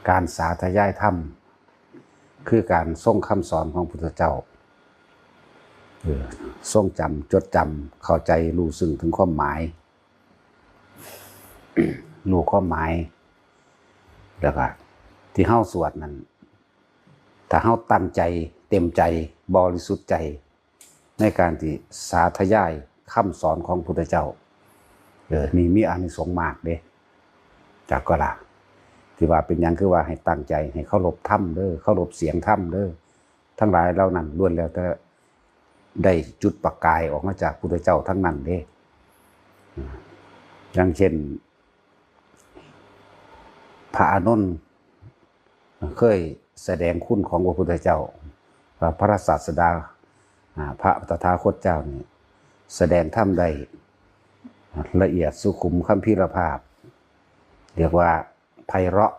ການສາທະຍາຍທຳ ຄືການຊົງຄຳສອນຂອງພຸດທະເຈົ້າ ເອີ ຊົງຈຳ ຈົດຈຳ ເຂົ້າໃຈ ຮູ້ເຊິ່ງເຖິງຄວາມໝາຍ ຮູ້ຄວາມໝາຍ ແລ້ວກໍທີ່ເຮົາສວດນັ້ນ ຖ້າເຮົາຕັ້ງໃຈ ເຕັມໃຈ ບໍລິສຸດໃຈ ໃນການທີ່ສາທະຍາຍຄຳສອນຂອງພຸດທະເຈົ້າ ເອີ ນີ້ມີອານິສົງມາກເດ້ ຈັກກໍລະ ທີ່ວ່າເປັນຫຍັງຄືວ່າໃຫ້ຕັ້ງໃຈ ໃຫ້ເຄົາລົບທຳເດີ ເຄົາລົບສຽງທຳເດີ ທັງຫຼາຍເຫຼົ່ານັ້ນລ້ວນແລ້ວແຕ່ໄດ້ຈຸດປະກາຍອອກມາຈາກພຸດທະເຈົ້າທັງນັ້ນເດ້ ຢ່າງເຊັ່ນ ພະອານົນ ເຄີຍສະແດງຄຸນຂອງພະພຸດທະເຈົ້າ ວ່າພະສາສະດາ ອາ ພະຕະຖາຄົດເຈົ້ານີ້ ສະແດງທຳໄດ້ລະອຽດສຸຂຸມຄຳພີລະພາບ ຮຽກວ່າໄພເຣາະ